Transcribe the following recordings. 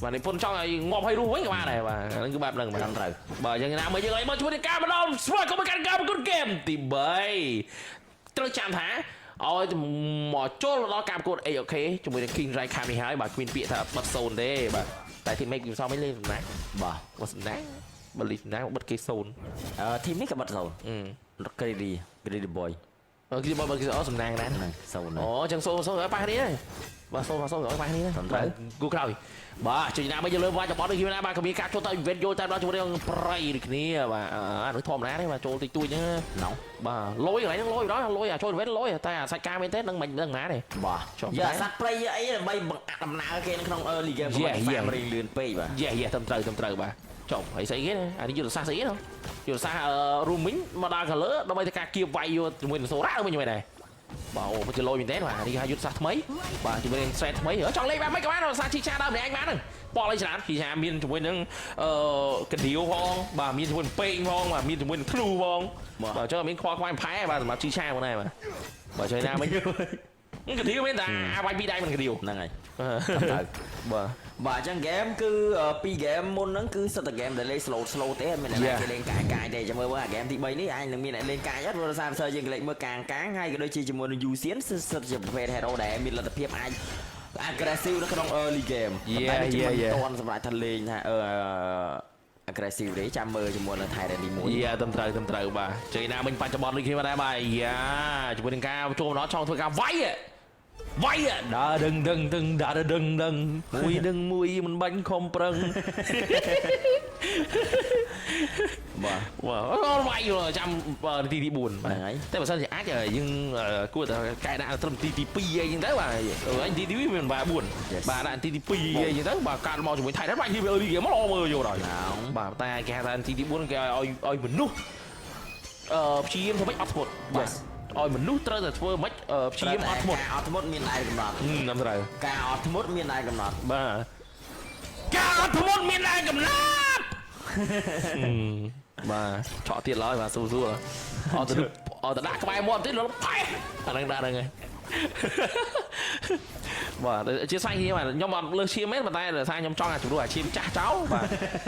បាទនិពន្ធចង់ឲ្យងាប់ឲ្យរស់វិញក៏បានដែរបាទហ្នឹងគឺបែបហ្នឹងបាទ ត្រឹមត្រូវ។ បាទយ៉ាងណាមកយើងឲ្យមកជួយនឹងការម្ដងស្វាគមន៍មកកាន់ការប្រកួតហ្គេមទី3ត្រូវចាំថាឲ្យមកចូលដល់ការប្រកួត AOK ជាមួយនឹង King Rai ខាំនេះហើយបាទគ្មានពាក្យថាបិទសូនទេបាទតែ team mate គឺសំមិនលេងសំណាក់ បាទ បើសំណាក់បើលីសំណាក់បិទគេសូន អឺ team នេះក៏បិទសូន អឺ Greedy Greedy Boy អឺគេបើគេអូសំណាងណាស់ ហ្នឹងសូន អូចឹងសូនសូនឲ្យប៉ះគ្នាហើយបាទសូនបាទសូនឲ្យប៉ះគ្នា ត្រឹមត្រូវ គូក្រោយបាទជួយណាមកយើងលើវាច់បត់ដូចគ្នាណាបាទក៏មានការចូលទៅ event យល់តែដល់ជាមួយនឹងប្រៃដូចគ្នាបាទអានោះធម្មតាទេបាទចូលតិចតួចហ្នឹង ណង បាទលុយកន្លែងហ្នឹងលុយដល់លុយអាចូល event លុយតែអាសាច់ការមែនទេនឹងមិនដឹងណាទេ បាទ ចុះ យកអាសត្វព្រៃអីដើម្បីបង្អាក់ដំណើរគេនៅក្នុង early game Yeah, yeah. រៀងលឿនពេកបាទ យេយេត្រឹមត្រូវត្រឹមត្រូវបាទចុះហើយស្អីគេណាអានេះយុទ្ធសាស្ត្រស្អីគេណាយុទ្ធសាស្ត្រ roaming មកដល់ color ដើម្បីធ្វើការគៀបវាយយកជាមួយនឹងសូរ៉ាវិញមែនដែរបាទអូពិតជាលយមែនទេបាទនេះគេហៅយុទ្ធសាស្ត្រថ្មីបាទជាមួយនឹង set ថ្មីចង់លេងបែបម៉េចក៏បានរសារជីឆាដល់ម្នាក់ឯងបានហ្នឹងប៉លអីច្រើនជីឆាមានជាមួយនឹងអឺកណ្ដៀវផងបាទមានជាមួយនឹងពេងផងបាទមានជាមួយនឹងធ្នូផងបាទអញ្ចឹងអត់មានខ្វល់ខ្វាយផែបាទសម្រាប់ជីឆាមកដែរបាទបាទជួយណាមិញកណ្ដៀវមែនតាអាវាយពីរដៃមិនកណ្ដៀវ ហ្នឹងហើយត្រឹមត្រូវ បាទ បាទអញ្ចឹងហ្គេមគឺពីរហ្គេមមុនហ្នឹងគឺសិតតែហ្គេមដែលលេង slow slow ទេអត់មានអ្នកណា Yeah. គេលេងកាយកាយទេចាំមើលមើលអាហ្គេមទី3នេះអាចនឹងមានអ្នកលេងកាយអត់ព្រោះដោយសារផ្សេងយើងក៏លេងមើលកាងកាងហើយក៏ដូចជាជាមួយនឹង Usian សិតជាប្រភេទ hero ដែលមានលទ្ធភាពអាច aggressive នៅក្នុង early game Yeah, តែវា yeah, yeah. មិនទាន់សម្រាប់ថាលេងថាអឺ aggressive ទេចាំមើលជាមួយនឹង Thailand ទី1 យ៉ាត្រឹមត្រូវត្រឹមត្រូវបាទជ័យណាមិញបច្ចុប្បន្នដូចគ្នាបាទដែរបាទយ៉ាជាមួយនឹងការចូលមកដល់ចង់ធ្វើការវាយវាយដើរដឹងដឹងដឹងដើរដឹងដឹងមួយដឹងមួយមិនបាញ់ខំប្រឹង បាទ បាទអូវាយចាំនាទីទី4បាទ ហ្នឹងហើយ តែបើសិនជាអាចយើងគួរតែកែដាក់ត្រឹមនាទីទី2អីចឹងទៅបាទនាទីទី2មានបាទ4បាទដាក់នាទីទី2អីចឹងទៅបាទកាត់មកជាមួយថៃដែរវាយពី early game មកល្អមើលយកដល់ ណោ បាទតែគេហៅថានាទីទី4គេឲ្យឲ្យមនុស្សអឺព្យាយាមធ្វើម៉េចអត់ធ្មត់បាទឲ្យមនុស្សត្រូវតែធ្វើម៉េចព្យាយាមអត់ធ្មត់ ការអត់ធ្មត់មានដែនកំណត់ ហឹមតាមត្រូវ ការអត់ធ្មត់មានដែនកំណត់ បាទការអត់ធ្មត់មានដែនកំណត់បាទឆក់ទៀតឡើយបាទស៊ូស៊ូអត់ទៅអត់ទៅដាក់ក្បែរមាត់ទៀតលផេះអាហ្នឹងដាក់ហ្នឹងហើយបាទជាសាញ់គ្នាបាទខ្ញុំអត់លើសឈាមទេប៉ុន្តែដោយសារខ្ញុំចង់អាជំនួសអាឈាមចាស់ចោលបាទ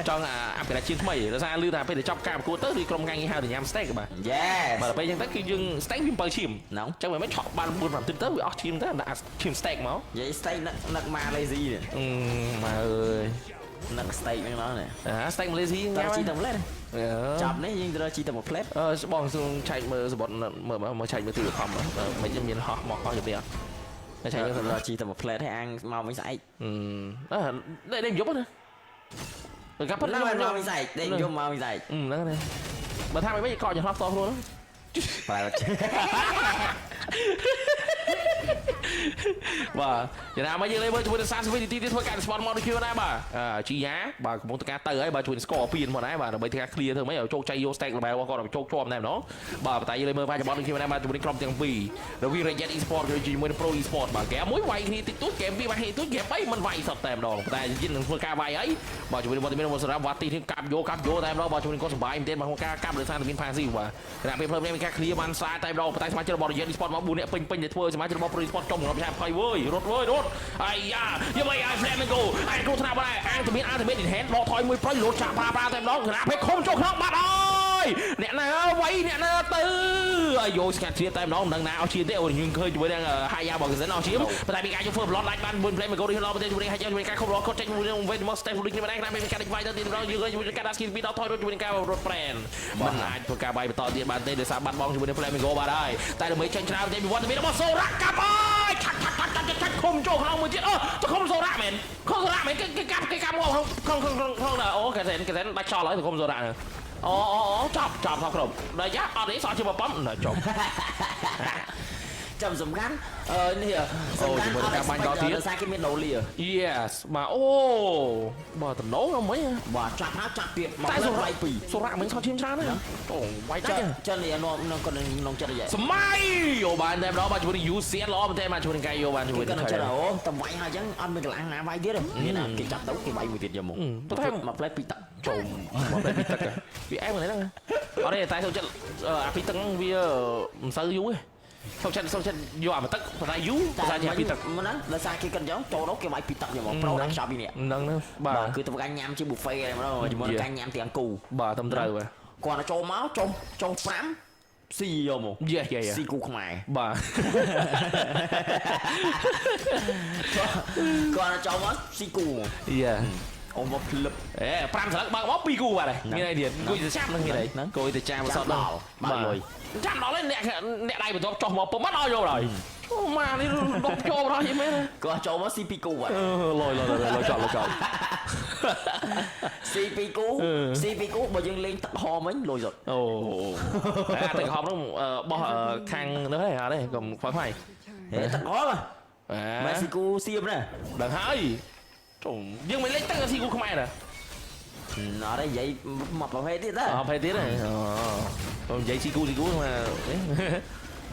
ចង់អាអាប់ក្រាឈាមថ្មីដោយសារឮថាពេលទៅចប់ការប្រកួតទៅគឺក្រុមការងារហៅទៅញ៉ាំ steak បាទ Yes បាទដល់ពេលអញ្ចឹងទៅគឺយើង steak វា7ឈាម ណោ អញ្ចឹងមិនមែនឆក់បាន4 5ទឹកទៅវាអស់ឈាមទៅដាក់ឈាម steak មក និយាយ steak នឹកនឹកម៉ាឡេស៊ីនេះ អឺម៉ែអើយ នឹក steak ហ្នឹងដល់នេះ អា steak ម៉ាឡេស៊ី តើ ញ៉ាំ ជីតែមួយផ្លែតចាប់នេះយើងត្រូវជីតែមួយផ្លែត អឺបងសូមឆែកមើលសបុតមើលមើលឆែកមើលទូរខំមិនមានហោះមកហោះទៅទៀតអត់ឆែកមើល ត្រូវជីតែមួយផ្លែតហើយអាងមកវិញស្អែក អឺអឺដេកយប់ណាកាប់ ណាមកវិញស្អែកដេកយប់មកវិញស្អែក ហ្នឹងណាបើថាមិនវិញកកចន្លោះតខ្លួន ប្រែ បាទយ៉ាងណាមកយើងលេងមើលជាមួយនឹង30វិនាទីទៀតធ្វើការ respond មកដូចគ្នាដែរបាទជីយ៉ាបាទកំពុងធ្វើការទៅហើយបាទជួយនឹង score ពីមកដែរបាទដើម្បីធ្វើការ clear ធ្វើម៉េចឲ្យជោគជ័យយក stack level របស់គាត់ឲ្យជោគជាប់តែម្ដងបាទតែយើងលេងមើលបច្ចុប្បន្នដូចគ្នាដែរបាទជាមួយនឹងក្រុមទាំងពីររវាង Reject Esport ក៏ជាមួយនឹង Pro Esport បាទហ្គេមមួយវាយគ្នាតិចតួចហ្គេមពីរវាយគ្នាតិចតួចហ្គេម3មិនវាយសតតែម្ដងតែយើងនឹងធ្វើការវាយហើយបាទជាមួយនឹងវត្តមានរបស់សម្រាប់វ៉ាទីនេះកាប់យកកាប់យកតែម្ដងបាទជាមួយនឹងគាត់សប្បាយមែនទែនបាទក្នុងការកាប់ដោយសារតែមាន passive បាទខណៈពេលផ្លូវនេះមានការ clear បានស្អាតតែម្ដងតែសមាជិករបស់ Reject Esport មក4នាក់ពេញពេញដែលធ្វើសមាជិករបស់ Pro Esport ចំរាប់ឆាភ័យវើយរត់វើយរត់អាយ៉ាយកមកអា Flamingo អាគ្រោះថ្នាក់បាត់ហើយអាងតែមានអាតែមាន enhance ដកថយមួយប្រយលោតចាក់ប្រាប្រាតែម្ដងខណៈពេលខុំចូលក្នុងបាត់ហើយអ្នកណាវៃអ្នកណាទៅអាយស្កាត់ជាតែម្ដងមិនដឹងណាអស់ជាទេអូយើងឃើញជាមួយនឹងហាយ៉ារបស់កសិនអស់ជាប៉ុន្តែមានការយក first blood ដាច់បានមួយ Flamingo នេះឡប្រទេសជាមួយនឹងហាយ៉ាជាមួយនឹងការខុំរកគាត់ចេញជាមួយនឹងវិញមក step ដូចគ្នាមិនដែរខណៈពេលមានការដាច់វាយទៅទៀតម្ដងយើងឃើញជាមួយនឹងការដាក់ skill ពីដល់ថយរត់ជាមួយនឹងការរត់ brand មិនអាចធ្វើការវាយបន្តទៀតបានទេដោយសារបាត់បង់ជាមួយនឹង Flamingo បាត់ហើយតែដើម្បីចេញច្រើនទេពីវត្តមានរបស់សូរ៉ាកាប់អើយឆាត់ឆាត់ឆាត់ឆាត់ឆាត់ខុំចូលក្នុងមួយទៀតអូទៅខុំសូរ៉ាមែនខុំសូរ៉ាមែនគេគេកាប់គេកាប់មកក្នុងក្នុងក្នុងក្នុងអូកែសិនកែសិនដាច់ចោលហើយទៅខុំសូរ៉ាអូអូអូចាប់ចាប់ថប់គ្រប់ដល់យ៉ាអត់ទេសោះជាបំចប់ ចាំសំខាន់អឺនេះសំខាន់ ជាមួយនឹងការបាញ់ដល់ទៀត ដោយសារគេមានដូលី Yes បាទអូបាទតំណងហ្មង បាទចាប់ហើយចាប់ទៀតមក តែសូរ៉ា វាយពីរ សូរ៉ាមិញសោះឈាមច្រើនណាស់អូវាយដាច់ ចឹងចឹងនេះនាំនឹងគាត់នឹងចិត្តរយៈ សម័យយោបានតែម្ដងបាទជាមួយនឹង UCL ល្អមែនតើបាទជាមួយនឹងកាយយោបានជាមួយ គាត់ នឹង នឹងចិត្តអូតំវាយហើយចឹងអត់មានកម្លាំងណាវាយទៀតទេមានតែគេចាប់ទៅគេវាយមួយទៀតយកមកមកផ្លែពីរទឹក ចូលមកតែពីទឹកវាអែមហ្នឹងអត់ទេតែចូលចិត្តអាពីទឹកហ្នឹងវាមិនសូវយូរទេ សុកចិត្តសុកចិត្តយកអាមកទឹកប៉ុន្តែយូរប៉ុន្តែជាពីទឹក មិនណាដោយសារគេគិតអញ្ចឹងចូលទៅគេវាយពីទឹកយកមកប្រូដាក់ខ្ចប់ពីនេះ ហ្នឹងហ្នឹងបាទ បាទគឺធ្វើការញ៉ាំជា buffet ហ្នឹងហ្មងជាមួយនឹងការញ៉ាំទាំងគូ បាទត្រឹមត្រូវបាទ គាត់ទៅចូលមកចុះចុះ5ស៊ីយកមក យេយេយេ ស៊ីគូខ្មែរ បាទ គាត់ទៅចូលមកស៊ីគូមក យេ អូមកភ្លឹប អេ5ស្លឹកបើកមក2គូបាទហើយមានអីទៀតអង្គុយទៅចាំនឹងមានអីអង្គុយទៅចាំសត ដល់បើកលុយ ចាំដល់ហើយអ្នកអ្នកដៃបន្ទាប់ចុះមកពុំអត់ឲ្យយកដល់អូម៉ានេះដប់ចូលដល់យីមែន គាត់ចូលមកស៊ីពីរគូបាទ អឺលយលយលយចោលលយចោល ស៊ីពីរគូស៊ីពីរគូបើយើងលេងទឹកហមវិញលុយសុទ្ធ អូអាទឹកហមនោះបោះខាងនោះហ៎អត់ទេកុំខ្វល់ខ្វាយ ហេទឹកហម អា មែនស៊ីគូសៀមណា ដឹងហើយជុំយើងមិនលេងទឹកស៊ីគូខ្មែរណា អត់ទេនិយាយមកប្រភេទទៀតដែរ អភ័យទៀតហ៎អូនិយាយស៊ីគូស៊ីគូមក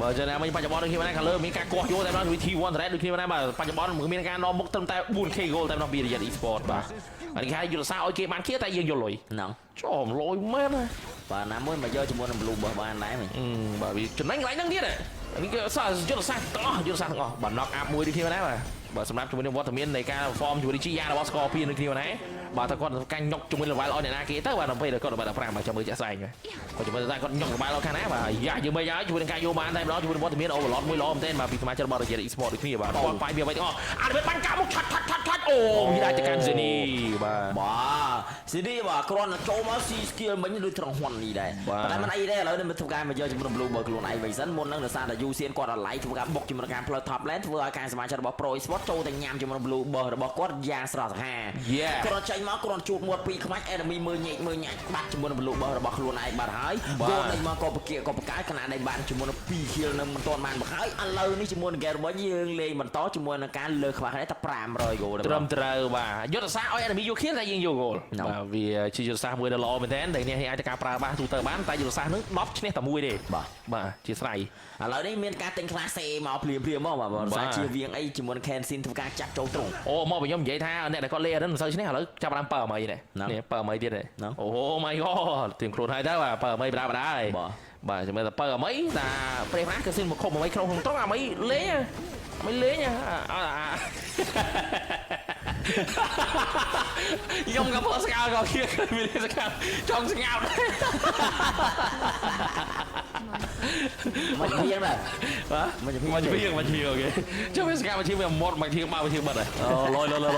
បើចឹងណាមិញបច្ចុប្បន្នដូចគ្នាណាខាងលើមានការកោះយកតែម្ដងវិធី One Red ដូចគ្នាណាបាទបច្ចុប្បន្នមានការនាំមុខត្រឹមតែ 4K goal តែម្ដងពីរយៈ e-sport បាទអានេះគេហៅយុទ្ធសាស្ត្រឲ្យគេបានគេតែយើងយកលុយ ហ្នឹង ចំលុយមែនណា បាទណាមួយមកយកជាមួយនឹង Blue បោះបានដែរមិញ បាទវាចំណេញកន្លែងហ្នឹងទៀតនេះគេសយុទ្ធសាស្ត្រទាំងអស់យុទ្ធសាស្ត្រទាំងអស់បាទ knock up មួយដូចគ្នាណាបាទបាទសម្រាប់ជាមួយនឹងវត្តមាននៃការ perform ជាមួយនឹង GR របស់ Scorpion ដូចគ្នាណាបាទតើគាត់កាញ់ញុកជាមួយ level ឲ្យអ្នកណាគេទៅបាទដល់ពេលគាត់ level 15បាទចាំមើលចាក់ស្ដែងគាត់ចាំមើលតែគាត់ញុក level ឲ្យខាងណាបាទយ៉ាយើងមើលហើយជាមួយនឹងការយកបានតែម្ដងជាមួយនឹងវត្តមាន overload មួយល្អមែនទែនបាទពីសមាជិករបស់ Roger Esport ដូចគ្នាបាទគាត់បាយវាអ្វីទាំងអស់អានេះបាញ់កាមុខឆាត់ឆាត់ឆាត់ឆាត់អូវាដាច់ទៅកាន់ Zeni បាទ បាទស៊ីឌីបាទគ្រាន់តែចូលមកស៊ី skill មិញដូចត្រង់ហ៊ុននេះដែរតែមិនអីទេឥឡូវនេះមកធ្វើការមកយកជាមួយនឹង Blue បើខ្លួនឯងវិញសិនមុននឹងដោយសារតែ Usian គាត់អត់ឡៃធ្វើការបុកជាមួយនឹងការផ្លូវ top lane ធ្វើឲ្យការសមាជិករបស់ Pro Esport ចូលទៅញ៉ាំជាមួយនឹង Blue បើរបស់គាត់យ៉ាងស្រស់ស្អាតគ្រាន់ចេញមកគ្រាន់ជួបមាត់ពីរខ្មាច់ enemy មើលញែកមើលញាច់បាត់ជាមួយនឹង Blue បើរបស់ខ្លួនឯងបាត់ហើយគោលនេះមកក៏បកាក៏បកាខណៈដែលបានជាមួយនឹង2 kill នឹងមិនទាន់បានមកហើយឥឡូវនេះជាមួយនឹង Game វិញយើងលេងបន្តជាមួយនឹងការលើកខ្វះគ្នាតែ500 goal ត្រឹមត្រូវបាទយុទ្ធសាស្ត្រឲ្យ enemy យក kill តែយើងយក goal បាទវាជាយុទ្ធសាស្ត្រមួយដ៏ល្អមែនទែនដែលអ្នកអាចការប្រើបានទូទៅបានតែយុទ្ធសាស្ត្រនឹង10ឈ្នះតែមួយទេ បាទ បាទជាស្រ័យ ឥឡូវនេះមានការទិញខ្លះសេមកភ្លាមភ្លាមមកបាទបើសារជាវៀងអីជាមួយនឹង Kenshin ធ្វើការចាប់ចូលត្រង់ អូមកខ្ញុំនិយាយថាអ្នកដែលគាត់លេងអានេះមិនសូវឈ្នះឥឡូវចាប់បាន7មីនេះនេះ7មីទៀតនេះអូ my god ទៀមខ្លួនហើយទៅបាទ7មីបដាបដាហើយ បាទ បាទចាំមើលតែ7មីតាប្រេះណាគឺស៊ីនមកខុបមីក្នុងក្នុងត្រង់អាមីលេងអាមីលេងអាខ្ញុំក៏ព្រោះស្ងោក៏គៀមានស្ងោចង់ស្ងោដែរ មកភៀងដែរ បាទ មកភៀង មកភៀងមកភៀងអូខេចុះវាស្ងាត់មកភៀងវាមុតមកភៀងបើមកភៀងបាត់ហើយអូលយលយលយ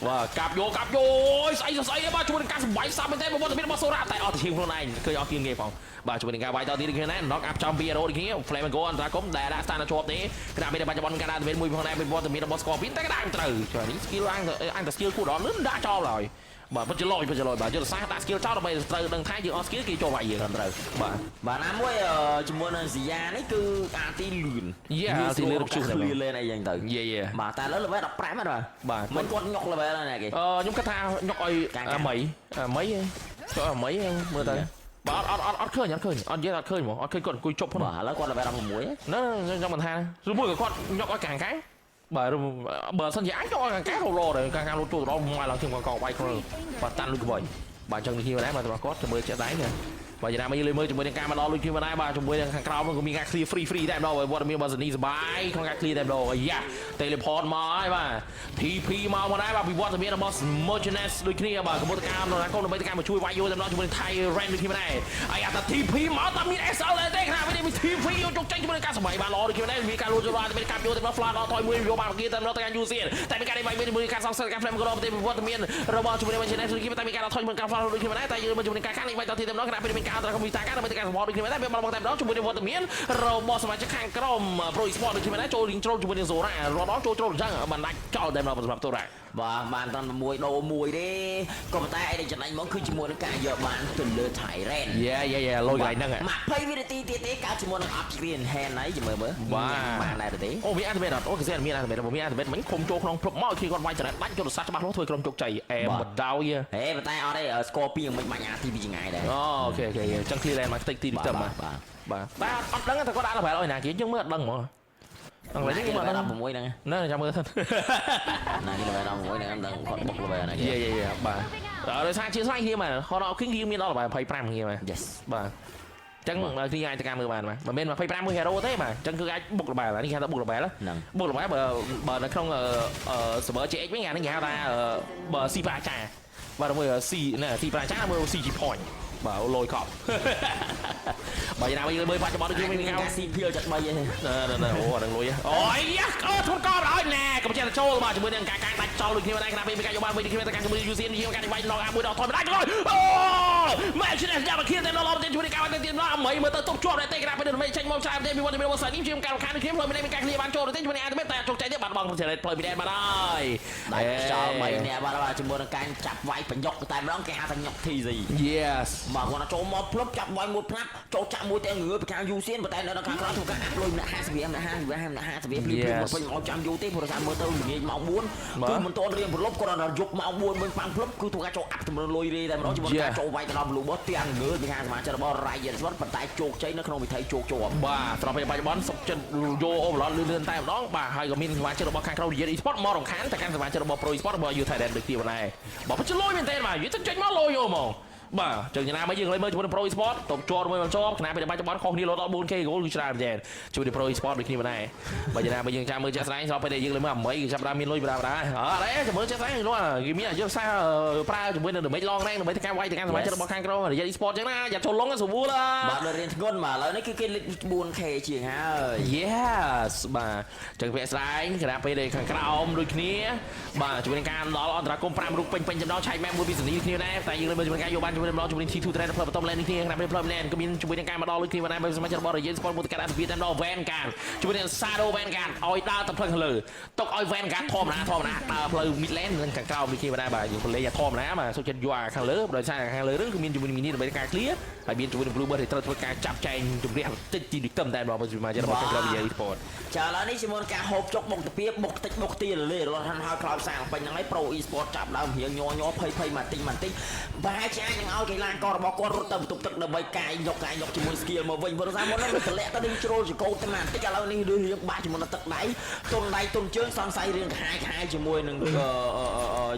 បាទកាប់យកកាប់យកអូយស្អីស្អីបាទជួយនឹងការសម្បាយសាប់មែនទេបទមានរបស់សូរ៉ាតែអត់ទៅឈាមខ្លួនឯងឃើញអស់គៀងគេផងបាទជួយនឹងការវាយតទៀតគ្នាណា knock up ចំពីរ៉ូដូចគ្នា flame go អន្តរាគមដែលដាក់ស្តានជាប់ទេក្តារមានបច្ចុប្បន្នការដាក់មានមួយផងដែរមានវត្តមានរបស់ Scorpion តែក្តារមិនត្រូវជួយនេះ skill អញអញតែ skill គូដល់លឿនដាក់ចោលហើយបាទពិតជាលយពិតជាលយបាទយុទ្ធសាស្ត្រដាក់ skill ចោលដើម្បីត្រូវដឹងថាយើងអស់ skill គេចូលវាយយើង ត្រូវ បាទ បាទណាមួយជាមួយនឹងស៊ីយ៉ានេះគឺអាទីលឿន Yeah អាទីលឿនរំជុះ លឿនលេនអីយ៉ាងទៅ យេយេ បាទតែឥឡូវ level 15ហ្នឹងបាទ បាទ មិនគាត់ញុក level ហើយណាគេ អឺខ្ញុំគិតថាញុកឲ្យអាមីអាមីចូលអាមីមើលទៅបាទអត់អត់អត់ឃើញអត់ឃើញអត់និយាយអត់ឃើញហ្មងអត់ឃើញគាត់អង្គុយជប់ផង បាទឥឡូវគាត់ level 16 ណែខ្ញុំមិនថាឬមួយក៏គាត់ញុកឲ្យកាងកាងបាទបើសិនជាអញញុកឲ្យកាងកាងរត់ដែរកាងកាងលូតទូដល់មកឡើងជាងកងវាយខ្លួនបាទតាន់លុយក្បីបាទអញ្ចឹងនេះគ្នាដែរបាទគាត់ទៅមើលជាក់ដែរណាបាទយ៉ាងណាមកយើងលេងមើលជាមួយនឹងការមកដល់លុយគ្នាមកដែរបាទជាមួយនឹងខាងក្រោមនោះក៏មានការ clear free free ដែរម្ដងវត្តមានរបស់សនីសបាយក្នុងការ clear តែម្ដងអាយ៉ា teleport មកហើយបាទ TP មកមកដែរបាទពីវត្តមានរបស់ Merchants ដូចគ្នាបាទកំពុងតែការដល់កូនដើម្បីតែការមកជួយវាយយកតែម្ដងជាមួយនឹង Thailand ដូចគ្នាមកដែរអាយ៉ាតា TP មកតែមាន SL ដែរទេខណៈវិញមាន TP យកជោគជ័យជាមួយនឹងការសម័យបានល្អដូចគ្នាដែរមានការលួចចូលមានការយកតែម្ដង flash ដល់ថយមួយយកបានគេតែម្ដងទៅការ Usian តែមានការវាយមានការសងសឹកការ flame ក៏ដល់វត្តមានរបស់ជាមួយនឹង Merchants ដូចគ្នាតែមានការដល់ថយជាមួយនឹងការ flash ដូចគ្នាដែរតែយើងជាមួយនឹងការខាងនេះវាយដល់ទីតែម្ដងខណៈពេលមានការអន្តរកម្មវិតាការដើម្បីតែការសម្ផស្សដូចគ្នាដែរមានបានមកតែម្ដងជាមួយនឹងវត្តមានរបស់សមាជិកខាងក្រុម Pro Esport ដូចគ្នាដែរចូលរៀងជ្រុលជាមួយនឹង Zora រត់ដល់ចូលជ្រុលអញ្ចឹងបានដាច់ចោលតែម្ដងសម្រាប់ Zora បាទបានត្រឹមតែមួយដូរមួយទេក៏ប៉ុន្តែអីដែលចំណេញមកគឺជាមួយនឹងការយកបានទៅលើ Thailand យេយេយេលុយកន្លែងហ្នឹង 20វិនាទីទៀតទេកើតជាមួយនឹង Obsidian Hand ហើយចាំមើលមើលបានដែរទេ អូមានអាត់មេតអត់អូគេមានអាត់មេតមានអាត់មេតមិញឃុំចូលក្នុងព្រឹបមកគេគាត់វាយចរិតដាច់យុទ្ធសាស្ត្រច្បាស់លាស់ធ្វើក្រុមជោគជ័យអែមបដោយ ហេប៉ុន្តែអត់ទេ Scorpion មិនបាញ់អាទីពីចងាយដែរ អូអូខេអូខេអញ្ចឹង clear lane មកតិចទីទៅបាទ បាទ បាទតែអត់ដឹងថាគាត់ដាក់ level ឲ្យណាគេយើងមើលអត់ដឹងហ្មងអង្លេសយើងមើលអត់ដឹង 16ហ្នឹង ណែចាំមើលសិន ណាគេ level 16ហ្នឹងដឹងគាត់បុក level ណាគេ យេយេយេបាទដោយសារជាស្រ័យគ្នាបាទ Honor of King យើងមានដល់ level 25គ្នាបាទ Yes បាទ ចឹងគ្នាអាចទៅការមើលបានបាទមិនមែន25មួយ hero ទេបាទអញ្ចឹងគឺអាចបុក level នេះគេហៅថាបុក level ហ្នឹង បុក level បើបើនៅក្នុង server JX វិញអានេះគេហៅថាបើ C ប្រាចាបាទមួយ C ណែ C ប្រាចាមួយ CG point បាទលយកប់ បើយ៉ាងណាវិញមើលបច្ចុប្បន្នដូចគ្នា មាន មាន ការស៊ីភៀលចាត់3ឯង ណែណែអូអានឹងលុយអូយយ៉ាអូធ្ងន់កដល់ណែកុំចេះតែចូលបាទជាមួយនឹងការកាងដាច់ចោលដូចគ្នាដែរខណៈពេលមានការយកបានវិញដូចគ្នាតែការជាមួយ UCN ជាការវាយឡងអាមួយដល់ថយមិនដាច់ឡើយអូម៉ែឈ្នះយ៉ាមកខៀនតែដល់ដល់ជាមួយនឹងការវាយទៅទៀតដល់អមីមើលទៅទប់ជាប់ដែរទេខណៈពេលនេះចេញមកច្រើនទេពីវត្តមានរបស់សានេះជាការរំខានដូចគ្នាផ្លូវមានការឃ្លៀបានចូលទេជាមួយនឹងអាតមេតែជោគជ័យទេបាត់បង់ផ្លូវមីដែនបាត់ហើយ ដាច់ចោល3នាក់បាទបាទជាមួយនឹងការចាប់វាយបញ្ញុកតែម្ដងគេហៅថាញុក TZ Yes មកគាត់ចូលមកភ្លុបចាប់វាយមួយផ្លាប់ចូលចាក់មួយតែងើពីខាងយូសៀនប៉ុន្តែនៅខាងក្រោយធ្វើការអាប់លុយម្នាក់50រៀលម្នាក់50រៀលម្នាក់50រៀលភ្លាមភ្លាមមកពេញមកចាំយូរទេព្រោះសារមើលទៅល្ងាចម៉ោង4គឺមិនទាន់រៀងប្រលប់គាត់ដល់យប់ម៉ោង4វិញប៉ាំងភ្លុបគឺធ្វើការចូលអាប់ចំនួនលុយរីតែម្ដងជាមួយការចូលវាយទៅដល់ Blue Boss ទាំងងើពីខាងសមាជិករបស់ Ryan Sport ប៉ុន្តែជោគជ័យនៅក្នុងវិថីជោគជាប់ បាទស្របពេលបច្ចុប្បន្នសុកចិត្តយកអូវឡតលឿនលឿនតែម្ដងបាទហើយក៏មានសមាជិករបស់ខាងក្រៅ Real Esport មករំខានតែកាន់សមាជិករបស់ Pro Esport របស់ U Thailand ដូចគ្នាដែរបើពិតជាលុយមែនតើបាទយូទៅចេញមកលុយយកហ្មងបាទចឹងយ៉ាងណាមកយើងលេងមើលជាមួយនឹង Pro Esport តបជាប់មួយមកជាប់ខណៈពេលបច្ចុប្បន្នខុសគ្នាលោតដល់ 4K goal គឺច្រើនមែនទែនជួយនឹង Pro Esport ដូចគ្នាដែរបើយ៉ាងណាមកយើងចាំមើលជាក់ស្ដែងស្របពេលដែលយើងលេងមើលអាមីគឺចាប់ដើមមានលុយបដាបដាអត់ទេចាំមើលជាក់ស្ដែងនោះគេមានអាយុសាប្រើជាមួយនឹង damage long range ដើម្បីធ្វើការវាយទៅកាន់សមាជិករបស់ខាងក្រៅ Real Esport ចឹងណាយ៉ាចូលលងស្រួល បាទដល់រៀនធ្ងន់បាទឥឡូវនេះគឺគេលេខ 4K ជាងហើយ Yes បាទចឹងពាក់ស្ដែងខណៈពេលដែលខាងក្រោមដូចគ្នាបាទជាមួយនឹងការដល់អន្តរាគម5រូបពេញពេញចំណោឆែកម៉ែមួយពីសនីគ្នាដែរតែយើងលើមើលជាមួយនឹងការយកបានជាមួយនឹងម្ដងជាមួយនឹង T2 Trend ផ្លូវបន្ត lane នេះគ្នាខណៈពេលផ្លូវ lane ក៏មានជាមួយនឹងការមកដល់ដូចគ្នាដែរបើសមាជិករបស់ Ryan Sport មួយទៅកាត់អត្ថភាពតែម្ដង Vanguard ជាមួយនឹង Shadow Vanguard ឲ្យដើរទៅផ្លូវខាងលើទុកឲ្យ Vanguard ធម្មតាធម្មតាដើរផ្លូវ mid lane និងខាងក្រោមដូចគ្នាដែរបាទយើងប្រឡេធម្មតាបាទសុខចិត្តយកអាខាងលើដោយសារខាងលើនឹងគឺមានជាមួយនឹង mini ដើម្បីការ clear ហើយមានជាមួយនឹង Blue Bird ដែលត្រូវធ្វើការចាប់ចែងជម្រះតិចទីដូចទឹមតែម្ដងបើសមាជិករបស់ខាងក្រៅ Ryan Sport ចាឥឡូវនេះជាមួយនឹងការហូបចុកបុកតាពីបុកតិចបុកទីលលេរត់ហាន់ហើយខ្លោចសាងពេញហ្នឹងហើយ Pro Esport ចាប់ដើមរៀងញ័រញ័រភ័យភ័យមកតិចមកតិចប្រហែលជាអាចនឹងឲ្យកីឡាកររបស់គាត់រត់ទៅបន្ទប់ទឹកដើម្បីកាយយកកាយយកជាមួយ skill មកវិញព្រោះសារមុនហ្នឹងវាតម្លាក់ទៅនឹងជ្រុលចកោតតែមកតិចឥឡូវនេះរឿងរៀងបាក់ជាមួយនឹងទឹកដៃទុនដៃទុនជើងសង្ស័យរៀងខាយខាយជាមួយនឹងអឺអឺ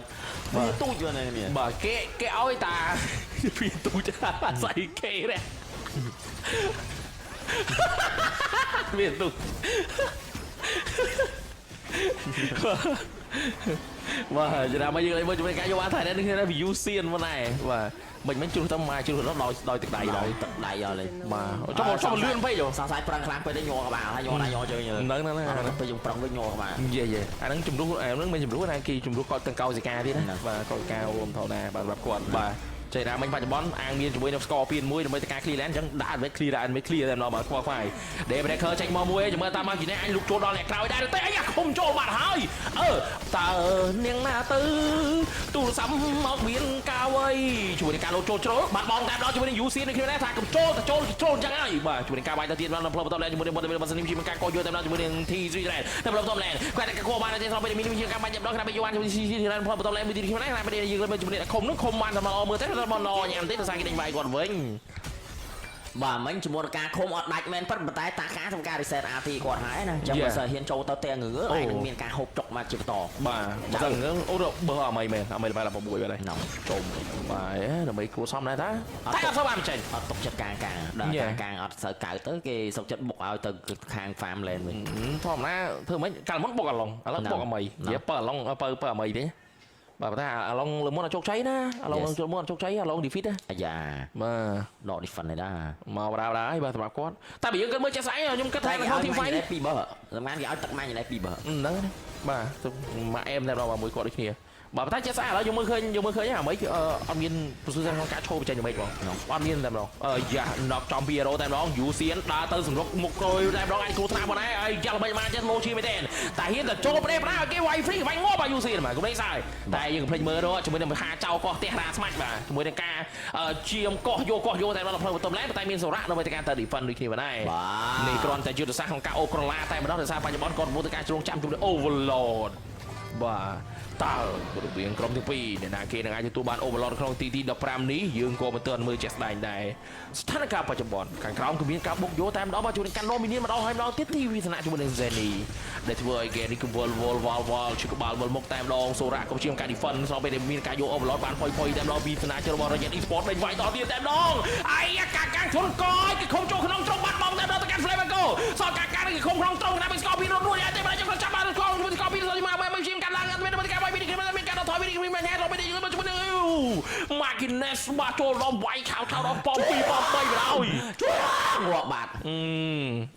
វាទូចហ្នឹងនេះ បាទគេគេឲ្យតាពីទូចស្អីគេរះមានទូចបាទចំណាំមកយើងលេងមើលជាមួយការយកបានថៃនេះគឺ view សៀនមកដែរបាទមិនមិនជ្រុះទៅមកជ្រុះដល់ដោយទឹកដៃដល់ ទឹកដៃអស់លេ បាទចុះចុះលឿនពេកយោ សង្ស័យប្រឹងខ្លាំងពេកទៅញ័រក្បាលហើយញ័រដៃញ័រជើង ហ្នឹងហ្នឹងហ្នឹង ពេលយើងប្រឹងវិញញ័រក្បាល យេយេអាហ្នឹងជំរុះអាហ្នឹងមិនជំរុះណាគេជំរុះគាត់ទាំងកោសិកាទៀតណាបាទកោសិកាអូមធម្មតាបាទសម្រាប់គាត់បាទចេះណាមិញបច្ចុប្បន្នអាងមានជាមួយនឹង score 2 1ដើម្បីទៅការ clear lane អញ្ចឹងដាក់ឲ្យ clear ដាក់ឲ្យ clear តែម្ដងបាទខ្វល់ខ្វាយ Daybreaker ចេញមកមួយជាមួយតាមមកគីនេះអញលុកចូលដល់អ្នកក្រោយដែរតែអញខុំចូលបាត់ហើយអឺតើនាងណាទៅទូរស័ព្ទមកមានការវៃជួយនឹងការលោតចូលជ្រុលបាត់បងតែម្ដងជាមួយនឹង UC នេះគ្នាដែរថាកុំចូលតែចូលចូលអញ្ចឹងហើយបាទជួយនឹងការវាយទៅទៀតដល់ផ្លូវបន្តលែនជាមួយនឹងបតសនីជាមួយការកយកតែម្ដងជាមួយនឹង T3 ដែរតែផ្លូវបន្តលែនគាត់តែកបានតែស្របពេលមានជាការបាញ់ម្ដងខណៈពេលយូអានជាមួយ CC ដែរផ្លូវបន្តលែនមួយទៀតគ្នាដែរខណៈពេលយើងលើជាមួយនឹងខុំនោះខុំបានតែមកមើលតែដល់ណញ៉ាំទេដោយសារគេដេញវាយគាត់វិញ បាទមិញជាមួយនឹងការឃុំអត់ដាច់មែនប៉ុន្តែតាការធ្វើការ reset RT គាត់ហើយណាចឹងបើសិនហ៊ានចូលទៅតែងើអាចនឹងមានការហូបចុកមកជាបន្ត បាទបើសិនងអូបើអាមីមែនអាមីល្បែ16បាទហើយ ណ៎ ចុំបាទដើម្បីគួរសមដែរតាតែអត់សូវបានចេញ អត់ទុកចិត្តកាងកាងដល់កាងកាងអត់សូវកៅទៅគេសុកចិត្តបុកឲ្យទៅខាង farm lane វិញ ធម្មតាធ្វើម៉េចកាលមុនបុកអាឡុងឥឡូវបុកអាមីនិយាយបើអាឡុងបើបើអាមីទេបាទតែអាឡុងលើមុនអត់ជោគជ័យណាអាឡុងលើមុនអត់ជោគជ័យអាឡុង defeat ណា អាយ៉ា បាទ ដក defend នេះដែរ មកបដាបដាហើយបាទសម្រាប់គាត់តែបើយើងគិតមើលចេះស្អែកខ្ញុំគិតថានៅក្នុង team fight នេះ ពីរបើសម្រាប់គេឲ្យទឹកម៉ាញ់នេះពីរបើ ហ្នឹងបាទមកអែមតែដល់មួយគាត់ដូចគ្នាបាទតែចេះស្អែកឥឡូវយើងមើលឃើញយើងមើលឃើញអាមីអត់មានប្រសិទ្ធក្នុងការឈោបញ្ចេញអាមីបងអត់មានតែម្ដងអឺយ៉ាណកចំពីហេរ៉ូតែម្ដងយូសៀនដើរទៅសម្រុកមុខក្រោយតែម្ដងអាចគ្រោះថ្នាក់បងដែរហើយយ៉ាល្បីមកចេះលោឈីមែនទេតែហ៊ានតែចូលប្រេប្រាឲ្យគេវាយ free វាយងាប់អាយូសៀនបាទកុំលេងសើចតែយើងកុំភ្លេចមើលរជាមួយនឹងហាចៅកោះផ្ទះរាស្មាច់បាទជាមួយនឹងការជាមកោះយកកោះយកតែដល់ផ្លូវបន្ទុំឡែតែមានសារៈដើម្បីតែការទៅ defend ដូចគ្នាបងដែរ បាទ នេះគ្រាន់តែយុទ្ធសាស្ត្រក្នុងការអូក្រឡាតែម្ដងដោយសារបច្ចុប្បន្នគាត់កំពុងតែការជ្រងចាំជំនឿ Overlord បាទ តើរវាងក្រុមទាំងពីរអ្នកណាគេនឹងអាចទទួលបាន Overlord ក្នុងទីទី15នេះយើងក៏មិនទាន់មើលជាក់ស្ដែងដែរស្ថានភាពបច្ចុប្បន្នខាងក្រោមគឺមានការបុកយកតែម្ដងបាទជួយនឹងកាន់នាំមីនីម្ដងហើយម្ដងទៀតទីវិសនៈជាមួយនឹង Zenny ដែលធ្វើឲ្យគេនេះគឺវល់វល់វល់វល់ឈឺក្បាលវិលមុខតែម្ដងសូរ៉ាក៏ជាការ defend ស្របពេលដែលមានការយក Overlord បានផុយផុយតែម្ដងពីសនាជរបស់ Ryan Esport ដេញវាយតទៀតតែម្ដងអាយកាកាំងធុនកយគឺខំចូលក្នុងត្រង់បាត់បង់តែម្ដងទៅកាន់ Flamengo សល់កាកាំងគឺខំក្នុងត្រង់ណាស់ពីស្កពីរត់រួចតែមិនចាំចាប់បានស្កពីស្កពីមកមកជាការឡើងអត់មានការវាយពីមានការថយពីមានការថយពីជាមួយនឹង Martinez បាទចូលដល់វាយខោខោដល់ប៉ម2ប៉ម3បណ្ដោយ ជួយងាប់បាត់ អឺ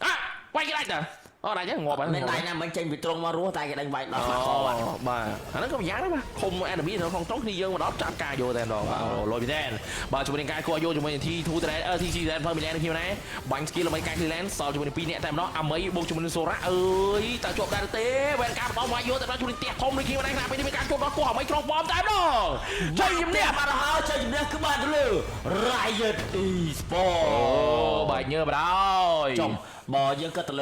អាវាយគេដាច់តាអូដាច់ហ្នឹងងាប់ហើយ មានដៃណាមិនចេញពីត្រង់មករស់តែគេដេញវាយដល់ អូ បាត់កបាត់ បាទអាហ្នឹងក៏ម្យ៉ាងដែរបាទឃុំ enemy នៅក្នុងត្រង់គ្នាយើងមកដល់ចាប់ការយកតែម្ដងបាទលយមែនទេបាទជាមួយនឹងការគួរយកជាមួយនឹង T2 តែ TC តែផ្លូវមីឡែនគ្នាណាបាញ់ skill ដើម្បីការ clear lane សល់ជាមួយនឹង2នាក់តែម្ដងអាមីបូកជាមួយនឹងសូរ៉ាអើយតើជាប់ដែរទេវ៉ែនការបន្តវាយយកតែម្ដងជាមួយនឹងផ្ទះធំដូចគ្នាដែរខណៈពេលនេះមានការជួបដល់គោះអាមីក្រុងប៉មតែម្ដងជ័យជំនះ បាត់ហើយជ័យជំនះគឺបានទៅលើ Riot អូ Esport បាទញើបដល់ ចំបើយើងគិតទៅលើ